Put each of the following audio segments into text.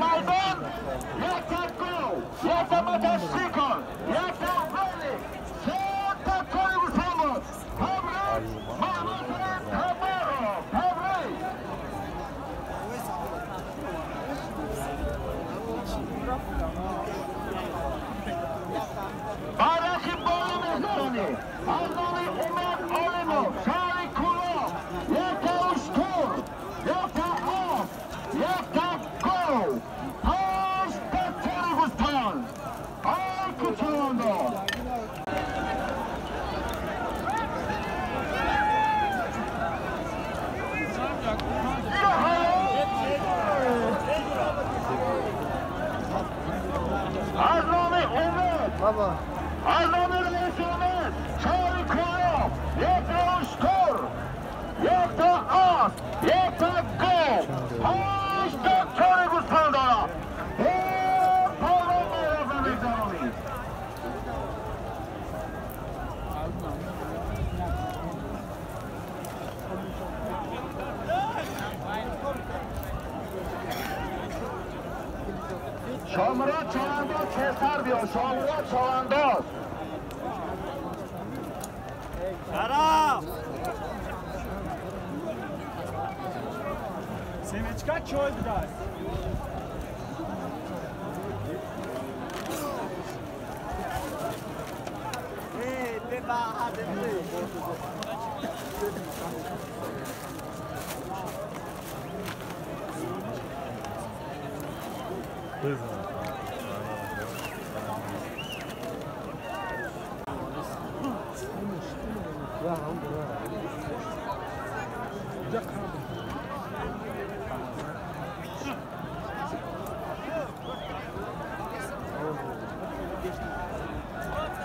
майдон якта гов, якта мотосикл, якта велик, сета чори гӯсфанд буд. Табрик Маҳмудсоҳиб Табаров, табрик. Байрақи боло мегзаронӣ аз номи Умед Олимов, шаҳри Кӯлоб, якта уштур, якта ос, якта гов, 8та чори гӯсфанд. Ай кӯчавандоз! Аз номи Умед, аз номи раиси Умед, шаҳри Кӯлоб, якта уштур, якта ос, якта гов, 8та чори гӯсфанд дорад. Палвон байрақа мегзаронӣ. Шомурод чавандоз, тезтар биё, Шомурод чавандоз. Шараф! Семечка чой будаст.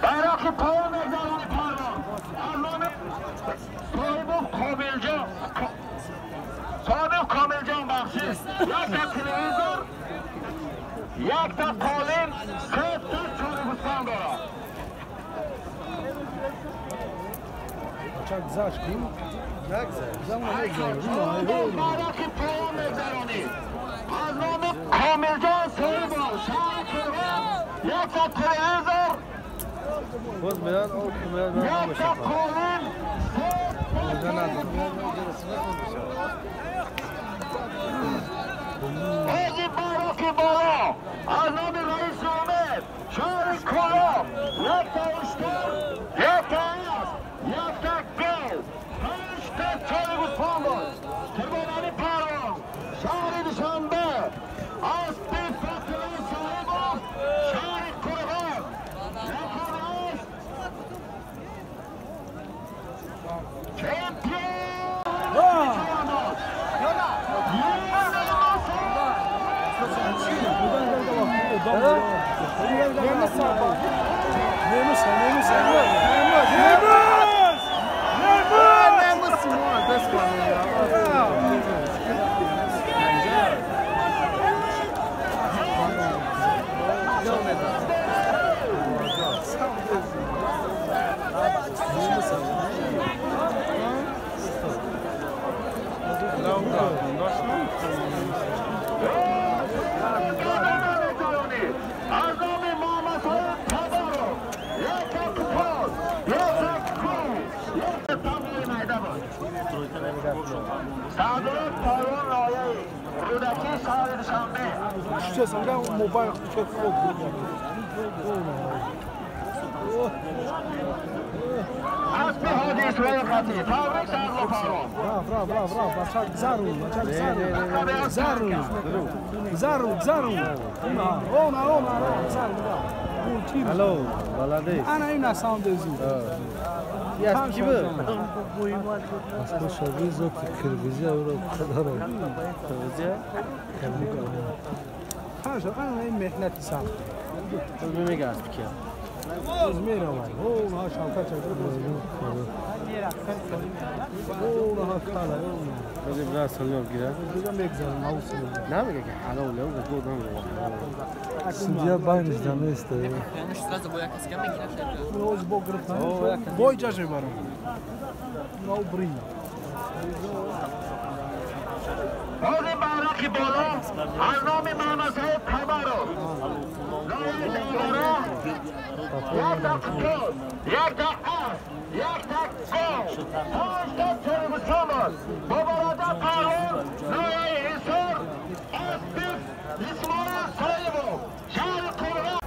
Байрақи поён мегзарони палвон аз номи соҳибов Комилҷон, соҳибов Комилҷон, бахшиш, якта телевизор, якта қолин, сета чори гӯсфанд дорад. Байрақи поён мегзаронӣ аз номи Комилҷон соҳибов, шаҳри Кӯлоб, якта телевизор, якта қолин, сета Ози байроқи боло аз номи раиси Умед, шаҳри Кӯлоб, якта уштур, якта асп, якта гов, 8та чори гӯсфанд буд. Қурбонали Палвон, шаҳри Душанбе, аспи Фотима Соҳибов, шаҳри Қурғон, якум асп чемпион. Аз номи Муҳаммадсоҳиб Табаров, якта купос, якта гов, якта тамои майда буд. Сардорот Палвон, ноҳияи Рӯдакӣ, шаҳри Душанбе. Аспи Ҳоҷи Исроил Хатӣ. Табрик, Сардор Палвон. Алло, молодец. Ана ина. Асло шогирд зоти киргизия ӯро қадарам. Киргизия? Хорошо, ана ин меҳнати сахт. Мега аспи кия? Боз меравад. О, ҳа шавкат чакр боз. О, ҳа кала. Боз ибра солёв гирад. Дига мегзарам, аусил. Намега ки ҳалол лев год намега. Судья байниш даместа. Боз бо гирифтан. Бой ҷаш мебарам. Нав брин. Бози байрақи که بالا از نام محمد سعید تبرو لایه دوباره یک تا قطار، یک تا اس، یک تا گاو، پنج تا تربوساماس با برادر پهلوان لایه حصار اسب اسماعیل صاحبو شهر قرغه.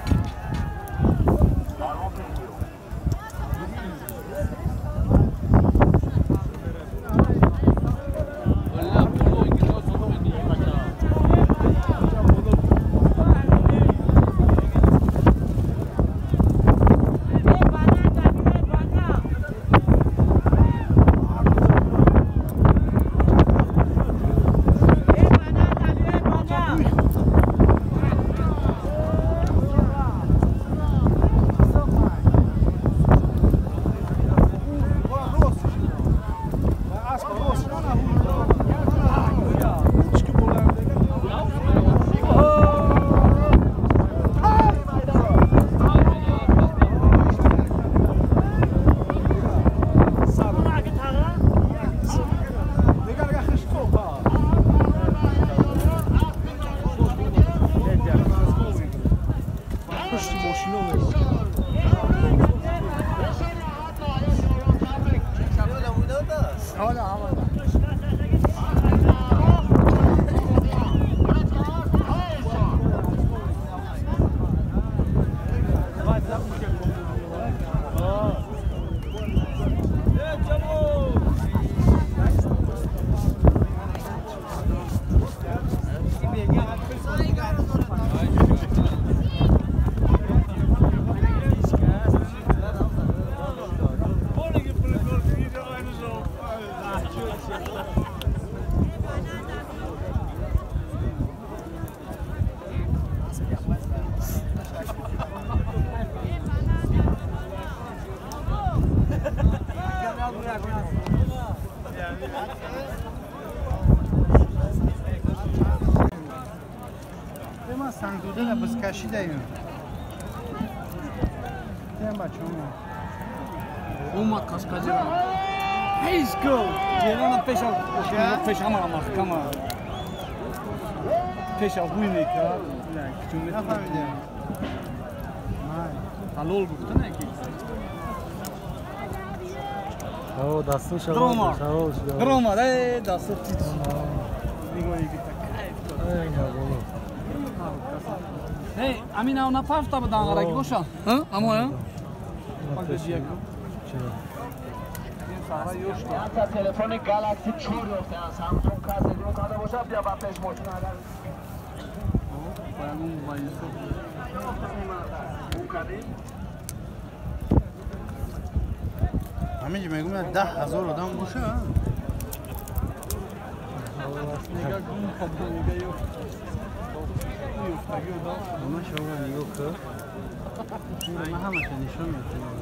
Кашидаем. Тем бачам. Омад Қашқаҷирон. Ҳеҷ го. Ҷерона пеша пеша ҳама маҳкама. Пеша ҳуй мекард. Нафаҳмидем. Ҳалол гуфта не ки. О, дасту шава. Дрома, э, дасту тич. Нигоҳ гирта кайф. Эй, наболо. Не, амин ав напафта будан ғараки боша. Ҳа? Амо, ҳа? телефони Galaxy 4 ёфтаанд. Samsung касе гум карда бошад, бия ба пеш мошин агар гум кардӣ. Ҳаминҷо мегӯям 10,000 одам боша. Ама шумо нигоҳ кун. Ман ҳамаша нишон медиҳам.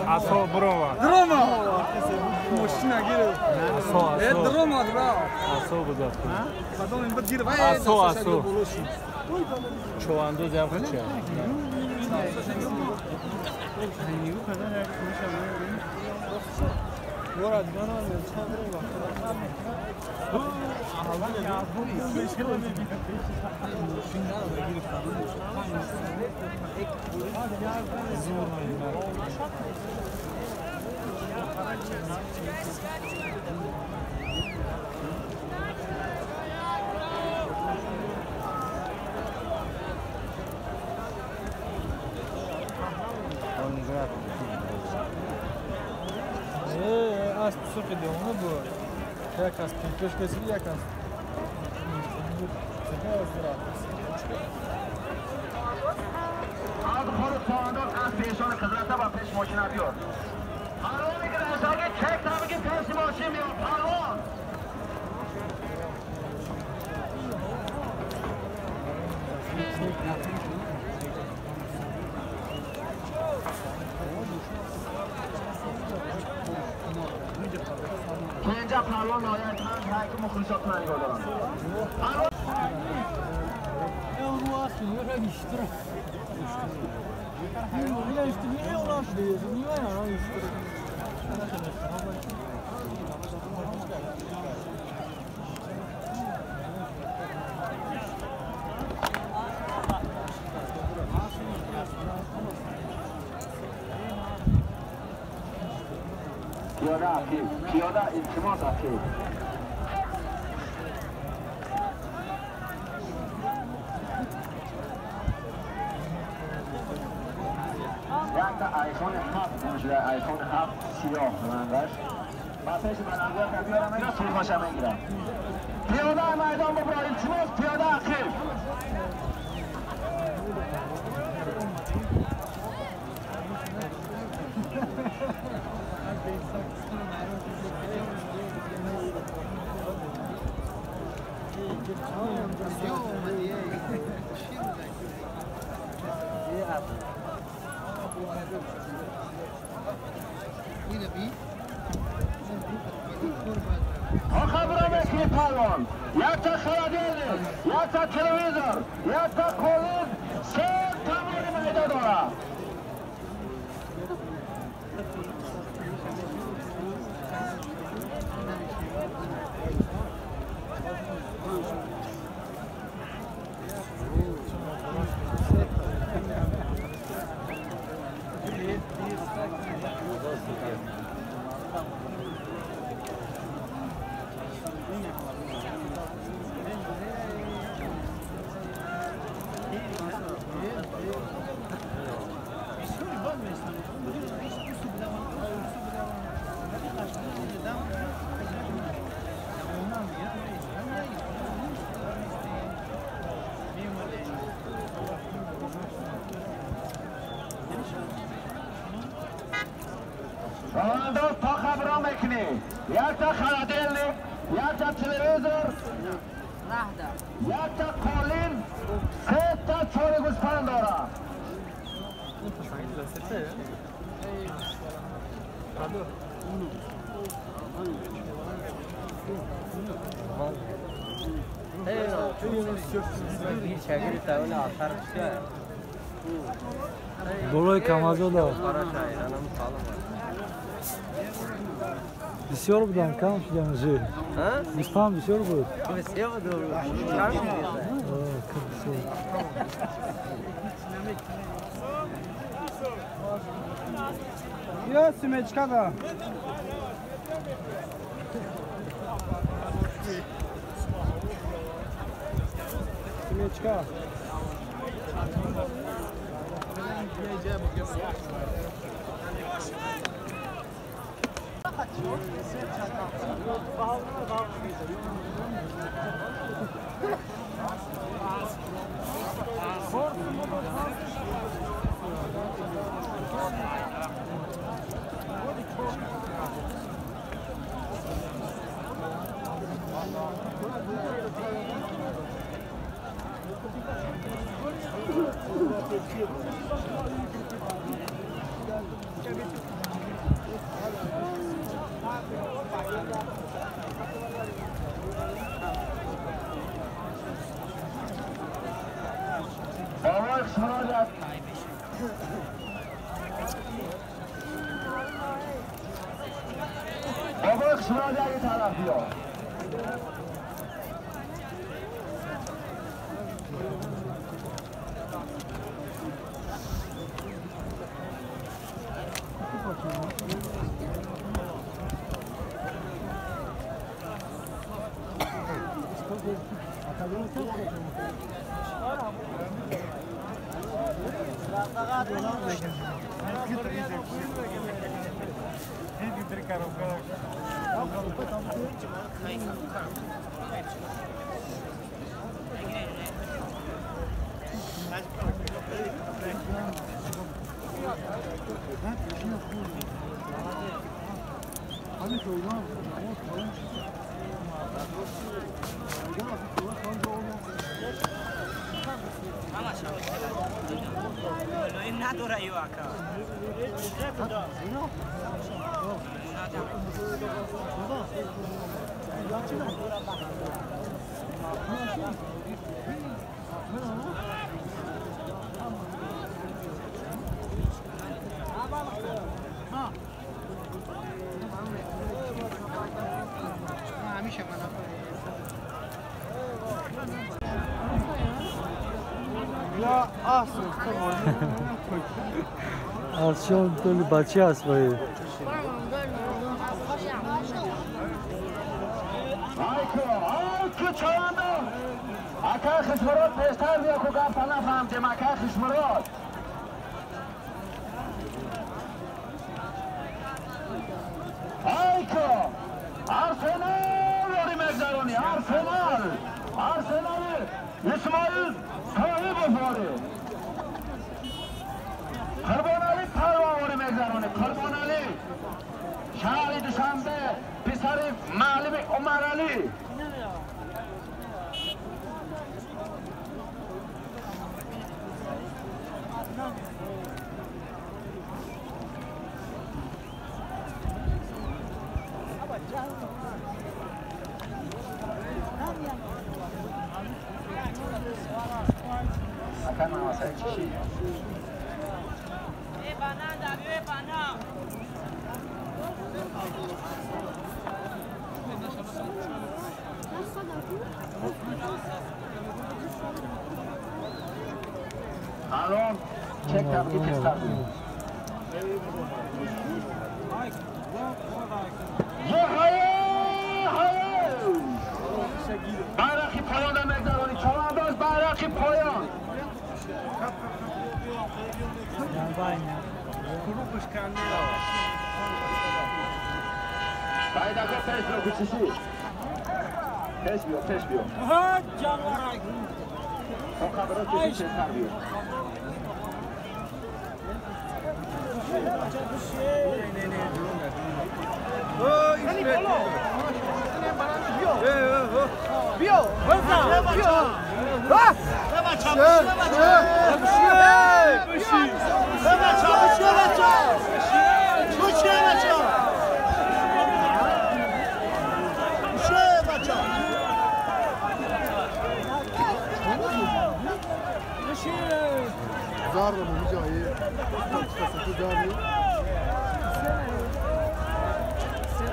Асо брома. Дрома. Мошина гирифт. Асо, асо. Дрома, дрома. Асо буда. Кадом ин бад гирифт. Асо, асо. Чувандоз ям хуча. Асп сурхи девона буд. Як асп пеш касид, як асп. از خود پانداز از پیشان قدرت و پیش ماشین بیاد. پروان میگیره اگه چک تا بگی پیش ماشین بیاد. پروان. اینجا پروان نهایت پنج که مخلصات من نگاه دارم. پیاده عقیب، پیاده التماس عقیب. یک تا آیفون 7 موجوده، آیفون 7 سیاه رنگش. با پیش بلندگاه که بیارم اینا سرخاشم میگیرم. پیاده میدان ببرا التماس، پیاده عقیب. یک تا خرادیل، یک تا تلویزیون، یک تا کولید، سه تمام میدان داره. یک تا خرادیل، یک تا تلویزیون، یک تا قالین، سه تا چوری گوسفند داره. Болои Камазода. Бисёр будам, кам шудам уже. Гӯспанд бисёр буд. Бисёр буд. Кам шуд. Я семечка да. Семечка. بابا خشمراد اگه طرف بیا. Аз шон толи бача аст вай. Акай Хишмурод пештар бия ку гапа нафаҳмдем. Акай Хишмурод. Айко! Арсенал ёри мегзаронӣ. Арсенал! Арсенали Исмоил Соҳибов ворӣ. Қурбонали Парвон мегзаронӣ. Қурбонали шаҳри Душанбе, писари маълими Умаралӣ. الان چک تبقی تستر بود. یه هایه هایه برقی پایان هم مگذرانی. چهار برقی پایان. سعید آقا پیش بیا کوچیشی. پیش بیا پیش بیا. اون خبرات کشی تستر بیا.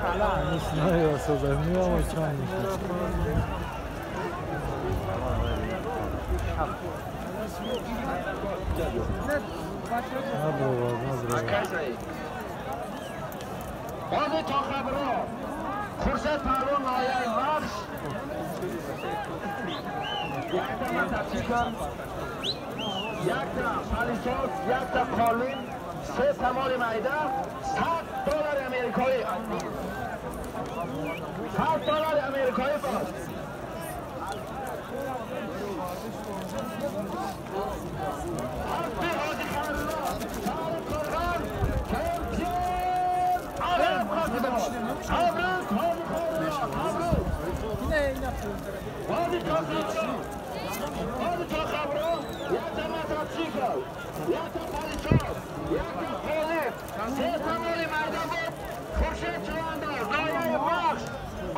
Не знаю, миёма чанд мешавад. Набровад, набровад. Бози Тохабро, Хуршед Паҳлавон ноҳияи Вахш. Якта мотосикл, якта палисос, якта қолин, се самоли майда, $100 америкоӣ. $100 америкоӣ боз. Асби Ҳоҷи Хайрулло, шаҳри Қурғон, чемпион Араб қосибод. Табрик, Ҳоҷи Хайрулло, табрик. Бози Тохабро, бози Тохабро, якта мотосикл, якта палисос, якта қолин, се самоли майда буд. Хуршед Чувандоз, ноҳияи Вахш,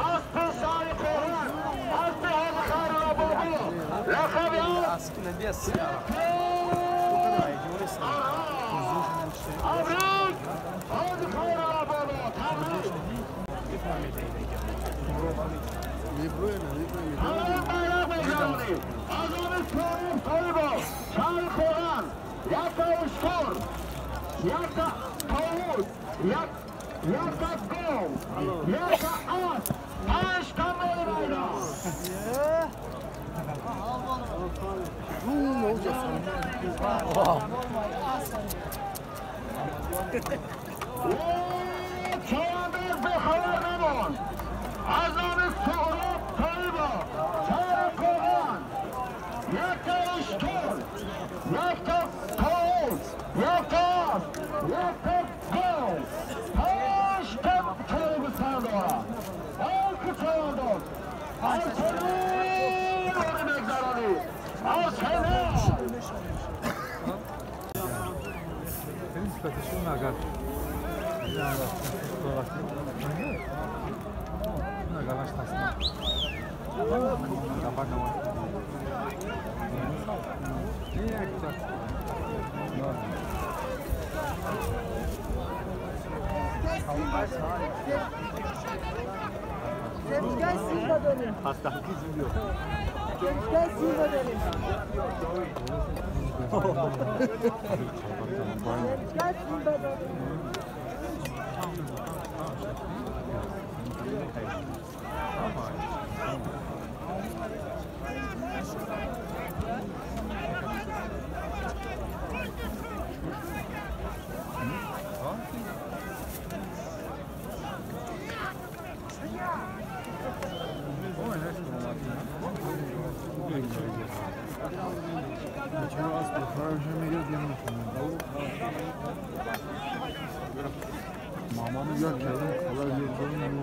аспи шаҳри Қурғон, аспи Ҳоҷи Хайрулло бобо, лақаби асп Табрик, Ҳоҷи Хайрулло бобо, табрик. Ҳамаи байрақ мегузаронем. Аз они Соҳиб Тоибов, шаҳри Қурғон, якта уштур, якта товус, якта гов, якта асп, 5 та моли майдон. Чавандоз бехабар намонд. Аз номи Суҳроб Тоибов, шаҳри Қурғон, якта уштур, якта товус, якта асп, якта гов, 5 та чойи гӯсфанд дорад. Ай чавандоз, аз ҳамин мегзаронӣ, аз ҳамин. Мамамı ёд кардем, хала ёд кардем.